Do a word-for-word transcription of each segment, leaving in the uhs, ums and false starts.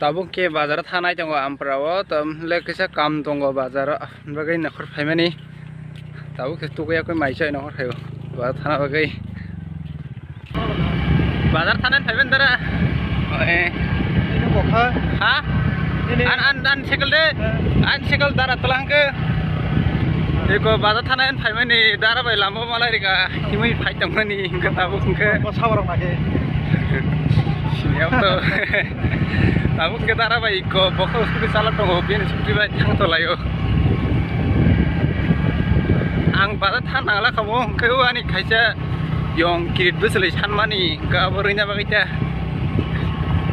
Tabuk khe bazar o thanai tongo Ampra o, tamo le kisa kam tongo bazar o, bagwi nokhor phaimani. Tabuk khe tugui yakui mai chai nokhor phaio bazar thana bagwi. Bazar thana phaiban dara. Eh. Ini bokha. Ha? Ini. An, an, an cycle de. Eh. An cycle dara tolangke. Eko bazar thana phaimani dara bai lama malai rika himui phai tongmani hingke tabuk hingke. Bo saborok nake. Siyam to. Tabuk hingke dara bai ko bokol scooty chala tongo bini scooty bai thang tolaio. Ang bazar thang nangla kamo hingke o ani kaisa yong kirit bwswlwi sanmani hingke abo rwina bagwi ta.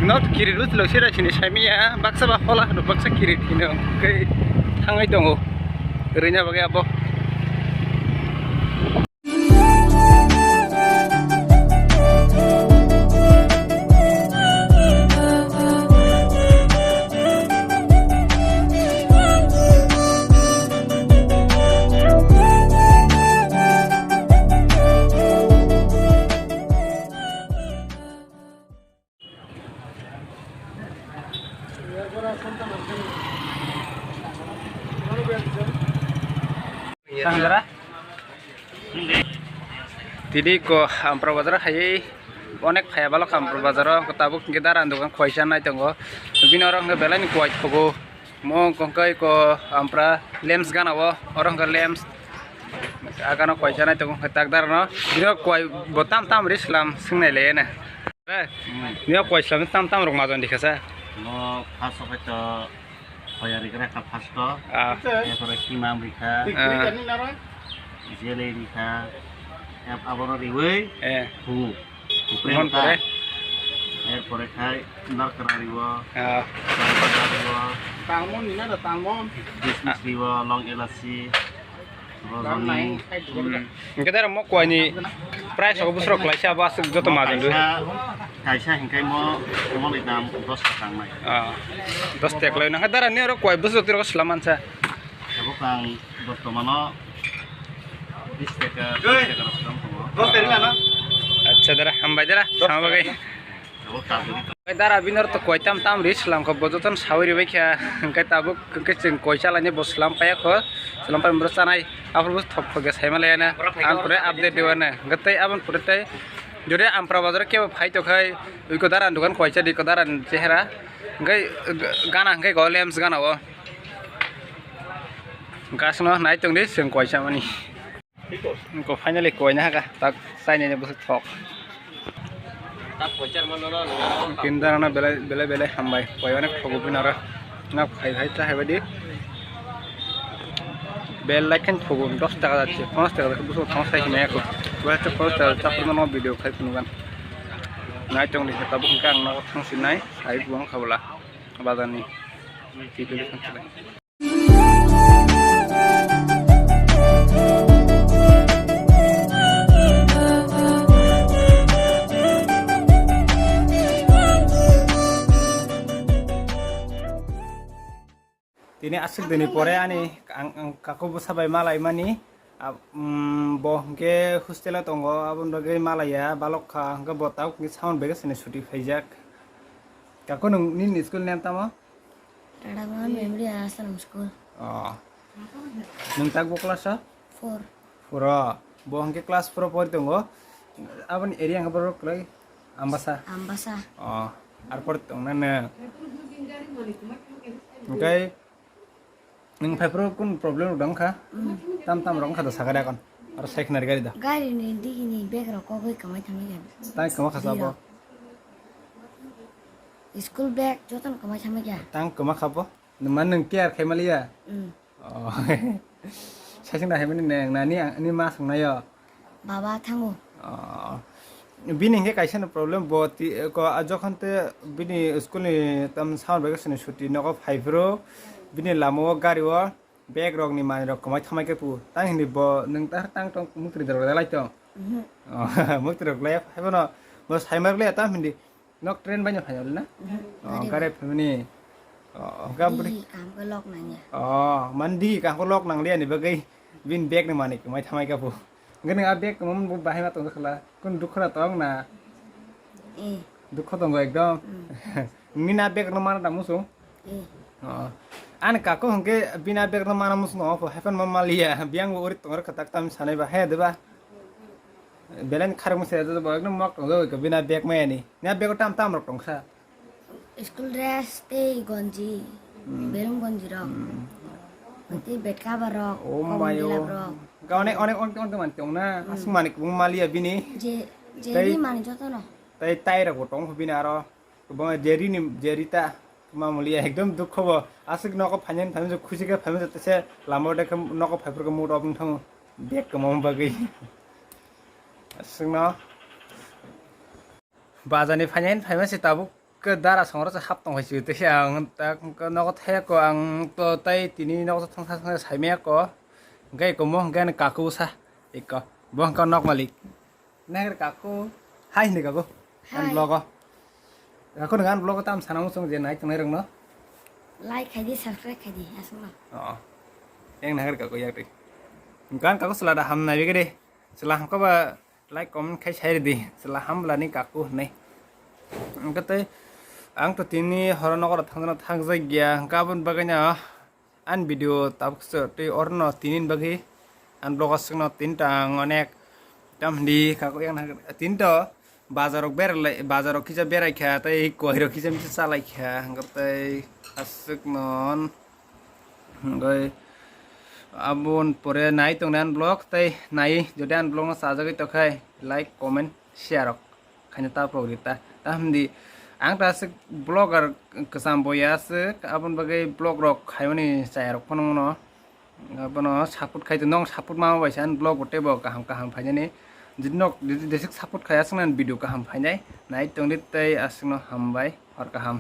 No kirit bwswlwi sera sini saimiya baksa ba hola hino baksa kirit hino hingke thangai tongo rwina bagwi abo. Tini ko Ampra bazar hai onek phaya balok Ampra bazar o tabuk hingke dara ni dogan koisa nai tongo bini oro hingke belai ni kowai thogo mo hingke ko Ampra lems gana o oro hingke lems agano koisa nai tongo hingke tak dara no bini kowai bo tam tam ri slam swngnai le na. Nio koi slam tam tam rok majon dikha sa. No first of all to khoya ri kra kha first to. Ah. Erpore kima ri kha. Ah. Jele ri kha. Ap aboro riwei. Eh. Hu. Mon pore. Erpore khai narkra riwo. Ah. Narkra riwo. Tangmon ni na da tangmon. Dismiss riwo long elasi. Rojoni. Hmm. Hingke dara mo kowai ni price rok bwswk rok klaisa abo aswk joto majon do. Kaisa, kaisa hingke mo, mo ni dam dos taka wngnai. Ah, dos taka lai nang dara ni oro kowai bwswk rok slam mansa. Abo kang bortomano bis taka, bis taka rok slam tongo. Dos taka lana. Acha dara, hambai dara, sama bagai. Dara bini oro to koi tam tam ri slam kho bo joto no sawi ribai kha hingke tabuk hingke chwng koi chalani bo slam paiya kho slam pai bwrwi chanai aphuru bo thok thok khe saima laiya na ang pore update riwano hingke tei aboni pore tei jodi Ampra bazar kebo phai tongkhai ui ko dara ni dogan koi cha di ko dara ni chehera hingke gana hingke go lems gana o gas no nai tong di chwng koi chamani. Ko finally koi na haka tak sai ne bwswk thok. Kindarana belai belai belai hambai koi onek thogo binara. Na khai khai cha hai badi. Bel like kan thogo dos taka jacche, paanch taka jacche bwswk thong sai hine ko. Bwswk paanch taka chapur no video khai phunu gan. Nai tong di tabuk hingke ang no thang sinai sai buang khabla bazar ni. Video kan chulai. Tini aswk dini pore ani ang, ang kaku bwsa bai malaimani, ah, um, bo hwnkhe hostel o tongo, aboni bagwi malaiya balok kha, hwnkhe bo tabuk ni samon bega sini suti khaijak. Kaku, nwng nini school name tamo? Radamohan Memorial Aslam School. Oh. Nwng tak bo class o? Four. Four o. Bo hwnkhe class four o pori tongo. Aboni area hwnkhe borok kwlai Ambasa. Ambasa. Oh. Ar pori tongna nwng. Hwnkhe nwng phaiphuru kun problem rok dong kha? Mm. Tam tam rok wngkha da sakari akon. Aro sai khna ri gari da. Gari ni digi ni bag rok kogwi kwmai thangwi kha. Tai kwma kha sabo. School bag jotono kwmai thangwi kha. Tang kwma kha bo. Nwng man nwng care khai maliya? Mm. Oh. Saichung da hai mani nwng nani ang ni ma songnayo. Baba thango. Oh. Bini hingke kaisa no problem bo ti ko a jokhon te bini school ni tam summer vacation ni suti nogo phai phuru bini lama o gari o bag rok ni manwi rok kwmai thamai khe pu tang hindi bo nwng ta tang tong mukti rok lai tong. Mhm. Oh, mukti rok lai phai bono bo sai mar le tam hindi. Nok train bai no phai na? Mhm. Oh, gari gari phaimani. Oh, gabri. Digi kaham khe lok nangya. Oh, man digi kaham khe lok nangliya ni bagwi bini bag ni manwi kwmai thamai kha bo. Hwnkhe nwng a bag kwmamani bo bahai ma tongjakhala. Kun dukho na tong na? Eh. Dukho tongo ekdom. Mm. Nini na bag no mana da musung? Eh. Oh. Ani kaku hwnkhe bini a bag no mana musung no pho, happen ma maliya. Biyang bo uri tongor khatak tam sanai ba, he de ba? Belai ni kharok masa ya, bo ekdom mok tong jago, bini a bag maya ni. Ni a bag o tam tam rok tong sa. School dress tei gonji, Hmm. Belum gonji rok. Hmm. Tei bed cover rok, Oh kobong my gilak oh. rok. Ga onek, onek, onek, onek man tong na. Hmm. Aswk mani kubung maliya bini. Je, je Tei- ri mani joto no. Tei tai rok bo tong pho bini aro. Bo Jerry ni, Jerry ta mamuli ekdom dukho bo. Aswk nogo phainani phaimani khusi khe phaimani tese lama de khe nogo phaiphuru khe mood off wng thango. Bag kwmama bagwi. Aswkno bazar ni phainani phaima se tabuk khe dara songro se hap tong hai se tese ang tak nogo thaya ko ang to tai tini nogo thang thang saimaya ko. Hwnkhe eko mo hwnkhe ani kaku sa eko. Bo hwnkhe nok malik. Nahar kaku. Hai hindi kaku. An Hai. Vlog o. Kaku dengan vlog o tam sana musung je nai tongnai rok no. Like khai di, subscribe khai di, aswk no. Oh. Yang nahar kaku yak di. Gan kaku selada ham nai bigede. Sela hamka ba like comment khai share di. Sela ham bela ni kaku nai. Angka tei ang to tini horo nokoro thang thang jak ya. Angka abon baganya. Ani video tabuk se tei orono tini bagwi ani vlog o swkno tini ta ang onek tam hindi kaku yang nang tini to bazar rok berai bazar rok kisa berai kha tei koi rok kisa misa chalai kha hwnkhe tei aswk non hwnkhe aboni pore nai tongnai ani vlog tei nai jodi ani vlog no chajagwi tongkhai like comment share rok khaina ta vlog rita ta hindi ang ta aswk vlogger kwcham boya aswk aboni bagwi vlog rok khaimani chaya rok phano no abono support khai tong nong support ma bai sa vlog bo teibo kaham kaham phainani jodi nok jodi jesik support khai aswk nang video kaham phainai nai tongdi tei aswkno hambai hor kaham.